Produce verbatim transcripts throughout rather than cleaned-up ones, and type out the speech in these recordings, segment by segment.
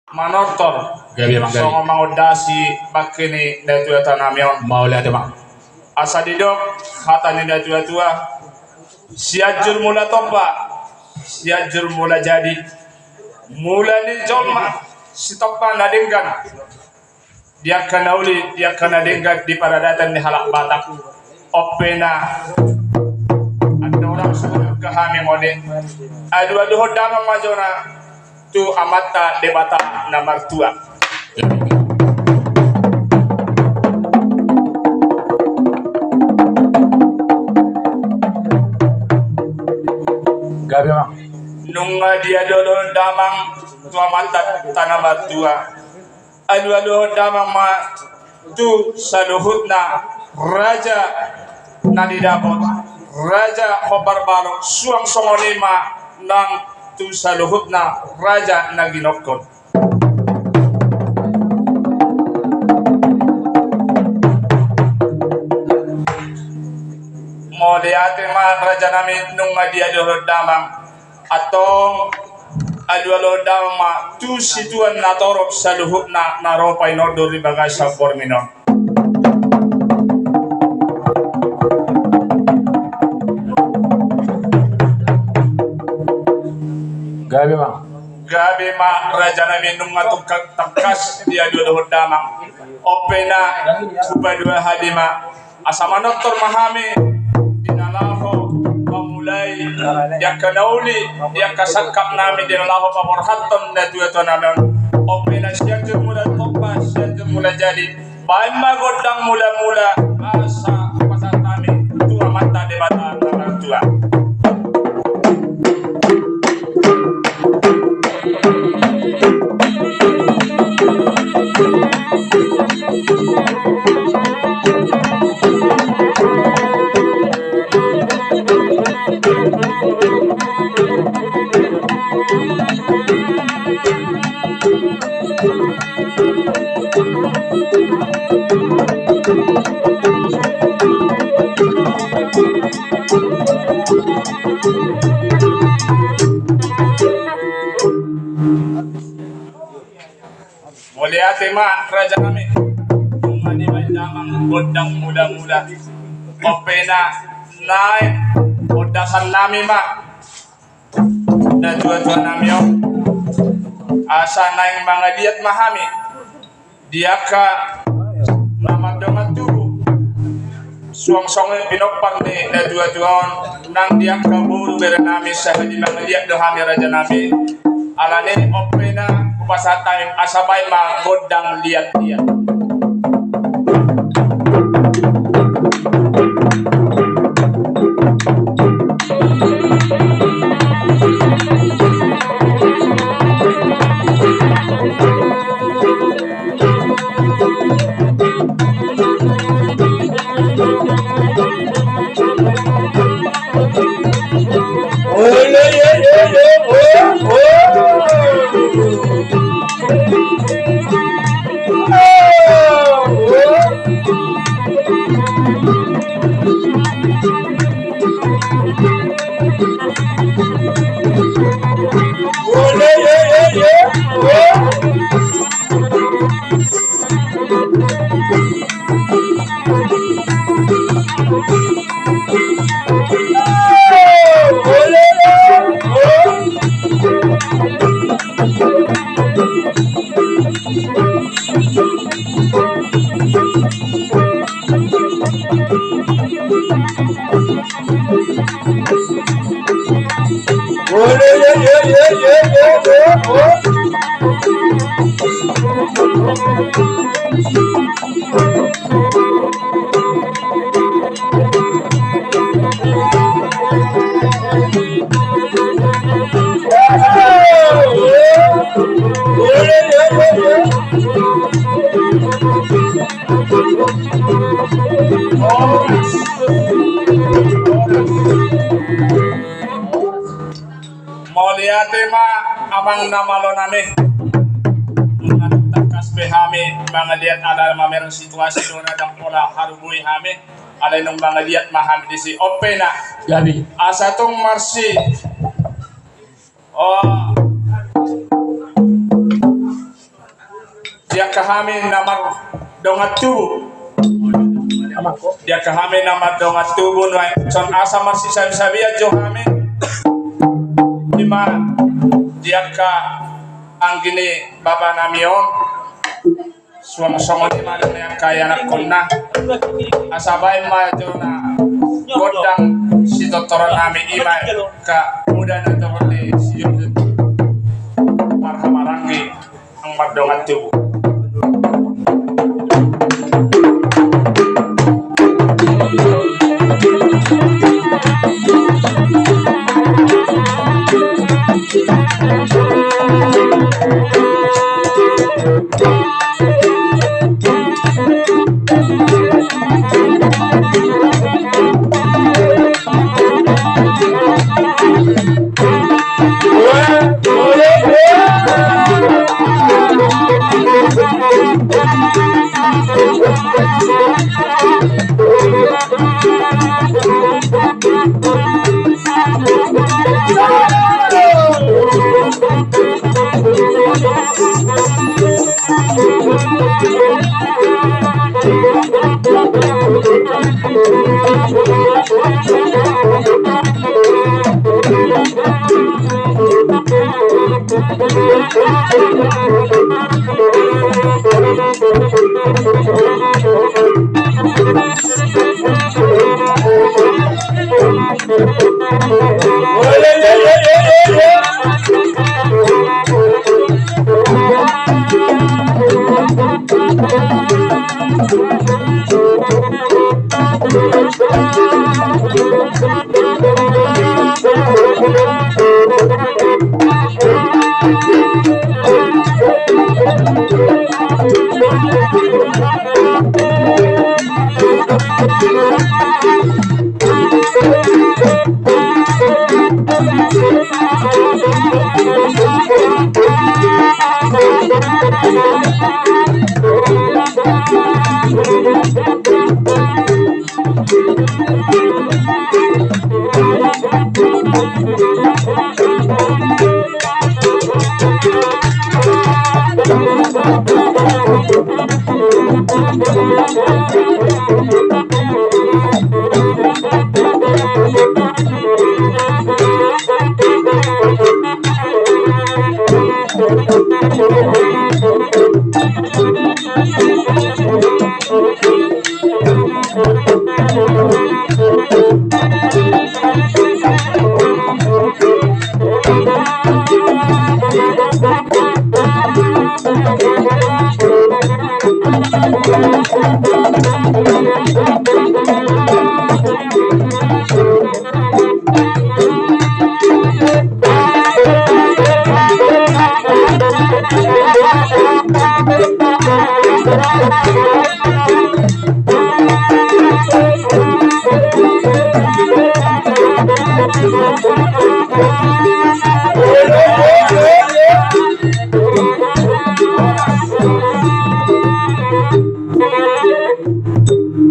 Manortor. Gabe, Amang, gabe. Songon mangondasi bangke ni natuatua nami on. Mauliate, Amang. Asa didok hata ni natuatua: Sianjur mula tompa, Sianjur mula jadi. Mula ni jolma sitompa na denggan di angka na uli, di angka na denggan di paradatan ni halak Batak. On pe na andorang so hami ngole, alualuhon damang ma jona tu Amanta Debata na martua. Gabe, Amang. Nunga dialualuhon damang tu Amanta na martua, alualuhon damang ma tu saluhutna raja na didapot, raja hombar balok, suang songon i ma nang tu saluhutna raja na ginokkon. Mauliate ma, raja nami, nunga dialualuhon damang. Antong alualuhon damang ma tu situan na torop saluhutna na ro painondor di bagasan borngin on. Gabe, Amang. Gabe ma, raja nami, nunga tungkang tangkas dialualuhon damang. On pe na hupaduahali ma, asa manortor ma hami di na laho mamulai di angka na uli, di angka sangkap nami di na laho paborhathon natuatua nami on. On pe na Sianjur mula tompa, Sianjur mula jadi. Baen ma gondang mulamula, asa hupasahat hami tu Amanta Debata na martua. Mauliate ma, raja nami. Nunga dibaen damang gondang mulamula. On pe na naeng ondasan nami ma natuatua nami on, asa naeng mangaliat ma hami di angka na mardongan tubu, suang songon pinompar ni natuatua on, nang di angka boru bere nami, sahali mangaliat do hami, raja nami. Alani on pe na hupasahat hami, asa baen ma gondang liatliat. Mauliate ma, amang na malo nami. Nunga tangkas be hami mangaliat, ala mamereng situasi do na, ndang pola haru boi hami. Alai nunga mangaliat ma hami disi. On pe na. Gabe. Asa tung marsi. Oh. Di angka hami na mardongan tubu. Di angka hami na mardongan tubu nuaeng, son asa marsisabisabian jo hami. Ima di angka anggi ni bapa nami on. Suang songon i ma di angka ianakkonna. Asa baen ma jona gondang sitortoran nami, ima angka muda na torop ni si Jurgen. Marhamaranggi. Nang mardongan tubu.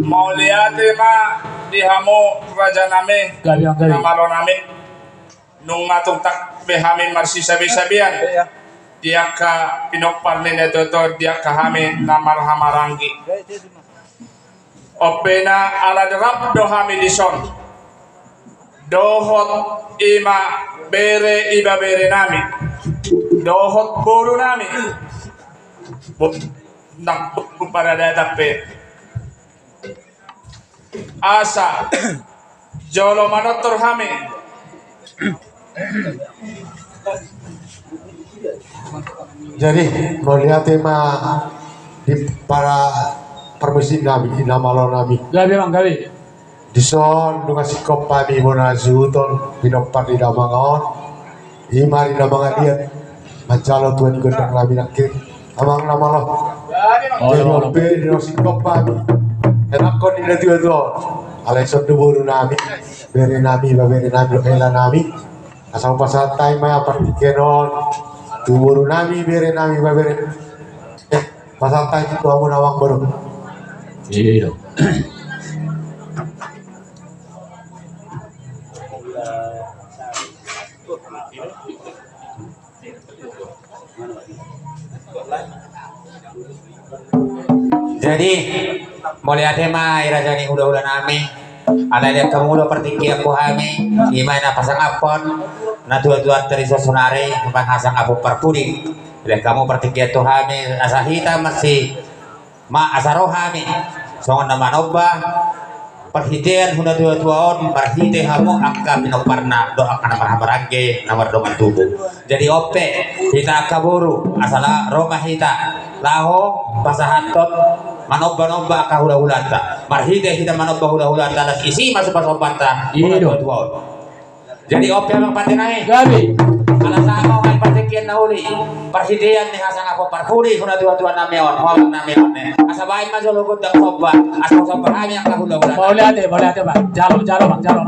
Mauliate ma di hamu raja nami, gabe, gabe, na malo nami. Nunga tung tangkas be hami marsisabisabian di angka pinompar ni natuatua, di angka hami na marhamaranggi. On pe na ala rap do hami dison dohot ima bere, ibebere nami dohot boru nami. Bo-, nang boru paradatan pe. Asa jolo manortor hami. Jadi, mauliate ma di para parmusiknami, di na malo nami. Gabe, amang, gabe. Dison nunga singkop hami bona suhuton pinompar ni damang on. Ima ari na mangaliat manjalo tua ni gondang nami nangkin. Amang na malo. Jadi on pe di na singkop hami, ianakkon ni natuatua on. Alai songon i do boru nami, bere nami, ibebere nami dohot hela nami. Asa hupasahat hami ma partingkian on tu boru nami, bere nami, ibebere. Eh, pasahat hami tu hamu na amang boru. Iya. Jadi, mauliate ma i raja ni hulahula nami. Alai lehon hamu do partingkian tu hami, i ma na pasangaphon natuatuanta di son saonari, manghasangap parpudi. Lehon hamu partingkian tu hami, asa hita masi ma asa ro hami songon na manomba parhitean tu natuatua on, marhite hamu angka pinomparna dohot angka na marhahamaranggi na mardongan tubu. Jadi on pe hita angka boru, asa la ro ma hita laho pasahathon manombanomba angka hulahulanta. Marhite hita manomba hulahulanta, las isi ma supasombanta tu natuatua on. Jadi on pe, amang pande nami. Gabe. Ala sahat ma on partingkian na uli, parhitean ni hasangapon parpudi tu natuatua nami on, tu amang nami on. Asa baen ma jolo gondang somba, asa somba hami angka hulahula. Mauliate, mauliate, Bang. Jalo, jalo, Bang, jalo.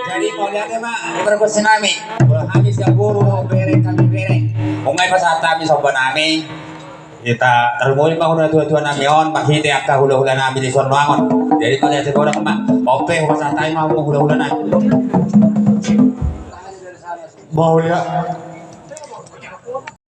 Jadi mauliate ma, pargonsi nami. Molo hami sian boru, bereng hami bereng. Nunga Pasahat hami somba nami. Hita tarlumobi ma hula-hula nami on, marhite angka hula-hula nami di son nuaeng on. Jadi mauliate godang ma. On pe pasahat hami ma hula-hula nami. Mauliate.